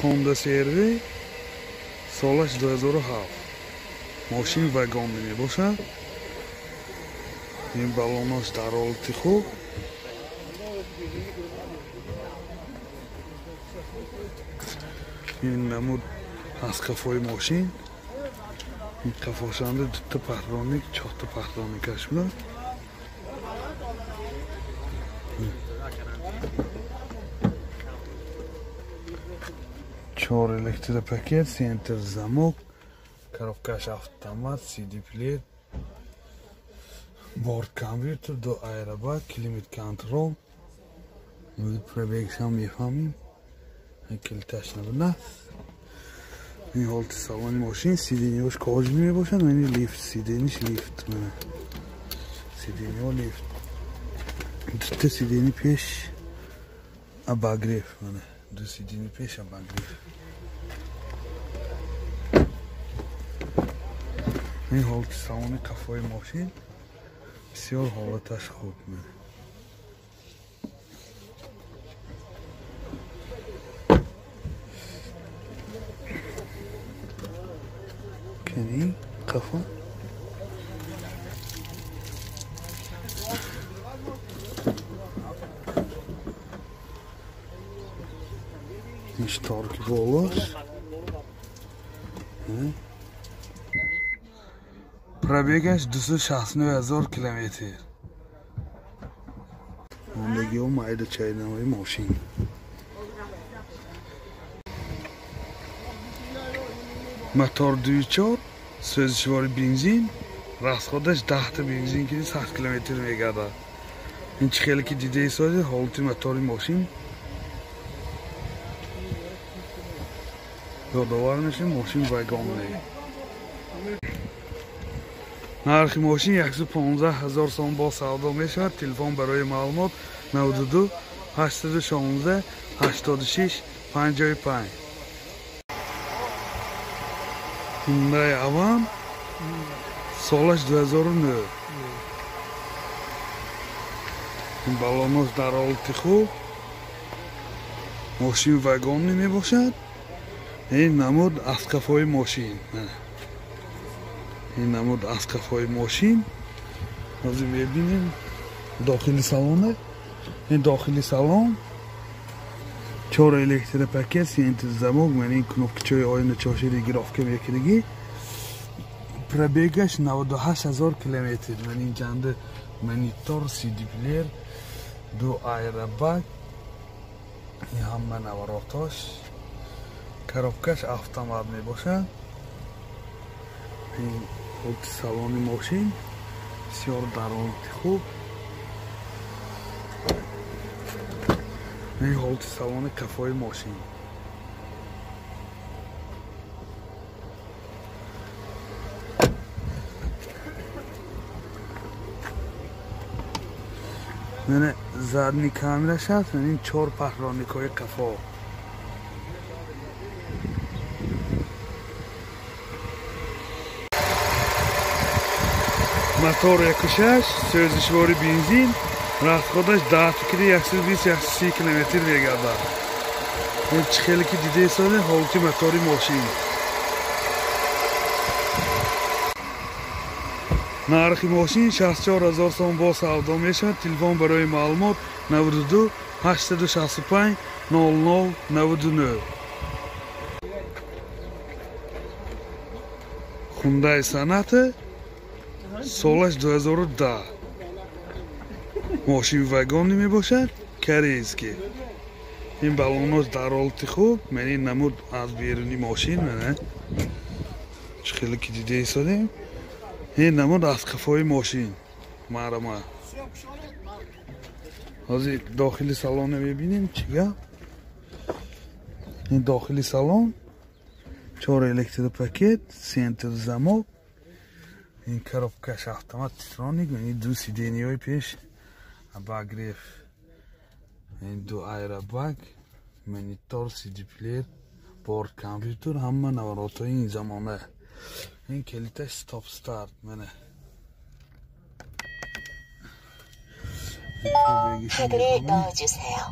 Honda CR-V солаш 2007. Мошин вагонӣ мебошад. Ин баллонаш дар ҳолати хуб. Ин намуд аз қафои мошин. Ин қафошанда дута патроник, чорта патроникаш буда. Чор электропакет, центр замок, коробкаш автомат, CD плеер, борт компютер, ду аэробак, климат контрол. Пробегшам мефаҳмем. Килиташ набуда. Ин ҳолати салони мошин, сиденьяш кожаный мебошад, ва ин лифт, сиденьяш лифт. Сиденья лифт. Дута сиденья пеш обогрев, мана. Ду сиденья пеш обогрев. Ин ҳолати салони қафои мошин бисёр ҳолаташ хуб. Кани қафо. Ин шторки болош. Пробегаш 269 000 километр. Мондагиҳо майда чайнаҳои мошин. Мотор 2.4, сӯзишвори бензин, расходаш 10 та бензин ки 100 километр мегардад. Ин чӣ хеле ки дидаи созед, ҳолати мотори мошин ёдовар мешавем, мошин вагонне. Нархи мошин 115 000 сом бо савдо мешавад. Телефон барои маълумот 92 816 86 55. Hyundai Avant солаш 2009. Баллонош дар ҳолати хуб. Мошин вагонӣ мебошад. Ин намуд аз қафои мошин. Ин намуд аз қафои мошин. Ҳозир мебинем дохили салона. Ин дохили салон чор электропакет, центр замок, ман ин кнопкачои оиначоши регировка мекунагӣ. Пробегаш 98 000 километр. Ман ин ҷанда монитор, CD плеер, ду аэробак, ин ҳама наворотош. Коробкаш автомат мебошад. Ин ҳолати салони мошин бисёр дар ҳолати хуб. Ин ҳолати салони қафои мошин. Мана задний камераш ҳаст, ин чор патроникҳои қафо. Мотор 1.6, сӯзишвори бензин, расходаш 10 кили 120-130 километр мегардад. Ин чӣ хеле ки дидаи созед, ҳолати мотори мошин. Нархи мошин 64 000 сом бо савдо мешавад. Телефон барои маълумот 92 865 00 99. Hyundai Sonata солаш 2010. Мошин вагонӣ мебошад, корейский. Ин баллонош дар ҳолати хуб. Ман ин намуд аз беруни мошин, мана чӣ хеле ки дидаи содем. Ин намуд аз қафои мошин. Марама. Ҳозир дохили салонро мебинем, чӣ гап. Ин дохили салон чор электропакет, центр замок, ин коробкаш автомат титроник, ин ду сиденьяҳои пеш обогрев, ин ду аэробак, монитор, CD плеер, борт компютер, ҳама наворотҳои ин замона. Ин калиташ стоп старт, мана. 카드를 넣어주세요.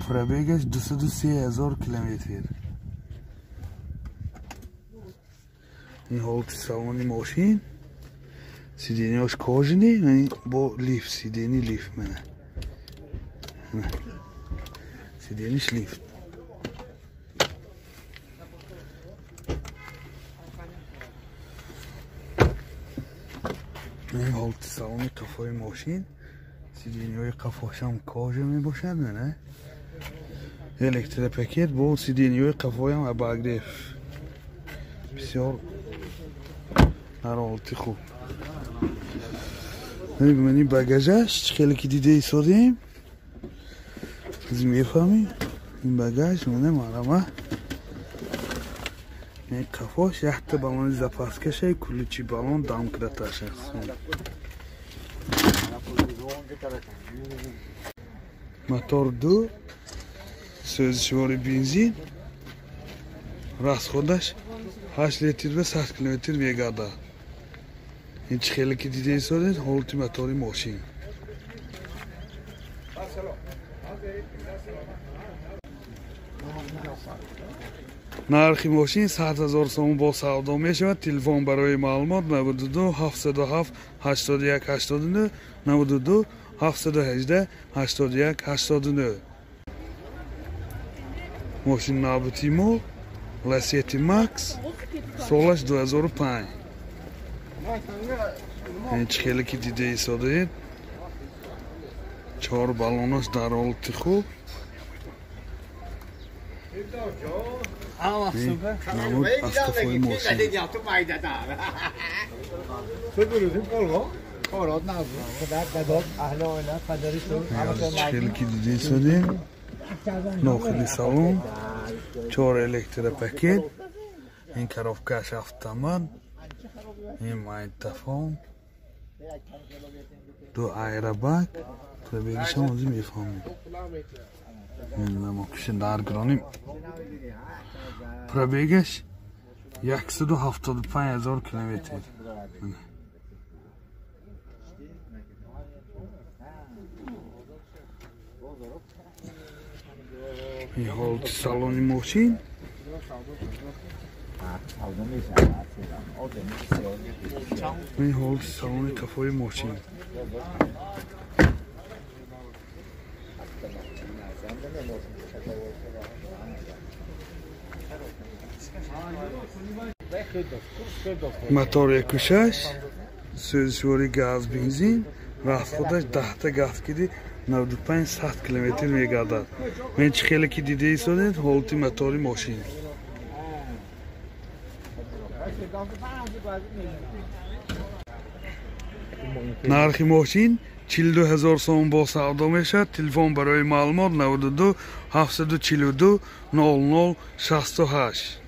Пробегаш 203 000 километр. Ин ҳолати салони мошин, сиденьяш кожаный, бо лифт, сиденьи лифт, мана сиденьиш лифт. Ин ҳолати салони қафои мошин, сиденьяҳои қафошам кожа мебошад, мана электропакет, бо сиденьяҳои қафоям обогрев, бисёр дар ҳолати хуб. Мани багажаш чӣ хеле ки дида истодем, мефаҳмем, ин багаж мана марама, ин қафош якта баллони запаскаша, ключи баллон домкраташ аст. Мотор ду, сӯзишвори бензин, расходаш 8 литр ба 100 километр мегардад. Ин чӣ хеле ки дида истодед, ҳолати мотори мошин. Нархи мошин 100 000 сомон, бо савдо мешавад. Телефон барои маълумот 92 707 81 89, 92 718 81 89. Мошин навбати мо Ласети Макс, солаш 2005. Ин чӣ хеле ки дида истодаед, чор баллонаш дар ҳолати хуб. Намуд аз қафои мошин. Чӣ хеле ки дида истодем, дохили салон чор электропакет, ин коробкаш автомат, ин магнитофон, ду аэробак. Пробегишам ҳозир мефаҳмем. Намокиши даргироним. Пробегаш 175 000 километр. Ин ҳолати салони мошин. Ин ҳолати салони қафои мошин. Мотор 1.6, сӯзишвори газ бензин, расходаш 10та газ киди 95-100 километр мегардад. Мен чӣ хеле ки дида истодед, ҳолати мотори мошин. Нархи мошин 42 000 сомон, бо савдо мешавад. Телефон барои маълумот 92 742 00 68.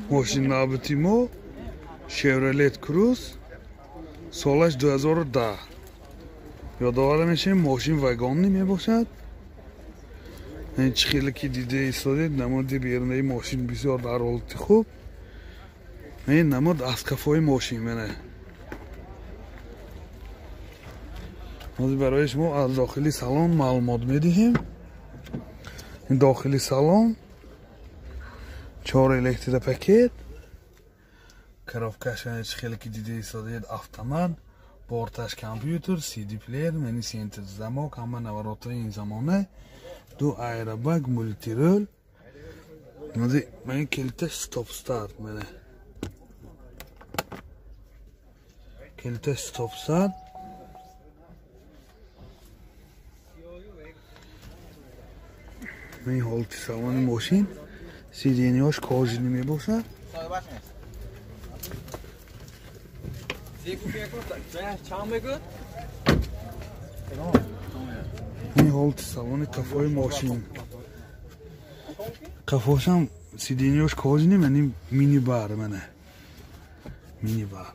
Мошин навбати мо Chevrolet Cruze, солаш 2010. Ёдовар мешавем, мошин вагонӣ мебошад. Ин чӣ хеле ки дида истодед, намуди берунаи мошин бисёр дар ҳолати хуб. Ин намуд аз қафои мошин, мана. Ҳозир барои шумо аз дохили салон маълумот медиҳем. Ин дохили салон чор электропакет, коробкаш чӣ хеле ки дида истодед автомат, борташ компютер, CD плеер, мани центр замок, ҳама наворотҳои ин замона, ду аэробаг, мультирул. Мани калиташ стоп старт, мана калиташ стоп старт. Ин ҳолати салони мошин, сиденьяш кожаный мебошад. Ин ҳолати салони қафои мошин. Қафошам сиденьяш кожаный, мани минибар, мана минибар.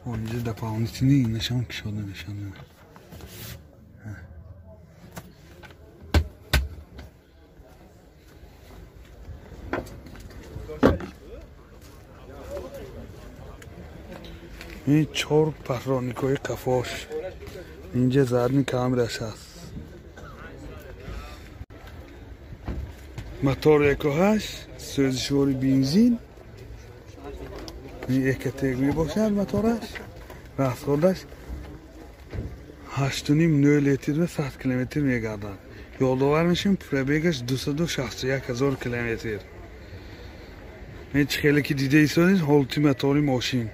Онҷа дополнительный инашам кушода мешавад. Ин чор патроникҳои қафош Инҷа задний камераш ҳаст. Мотор 1.8, сӯзишвори бензин. Ин Ecotec мебошад мотораш. Расходаш 8.5 литр ва 100 километр мегардад. Ёдовар мешавем, пробегаш 261 ҳазор километр. Ҳеҷ хеле ки дида истодед ҳолати мотори мошин.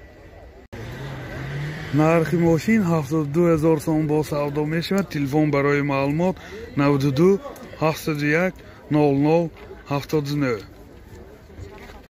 Нархи мошин 72 ҳазор сом бо савдо мешавад. Телефон барои маълумот 92 701 00 79.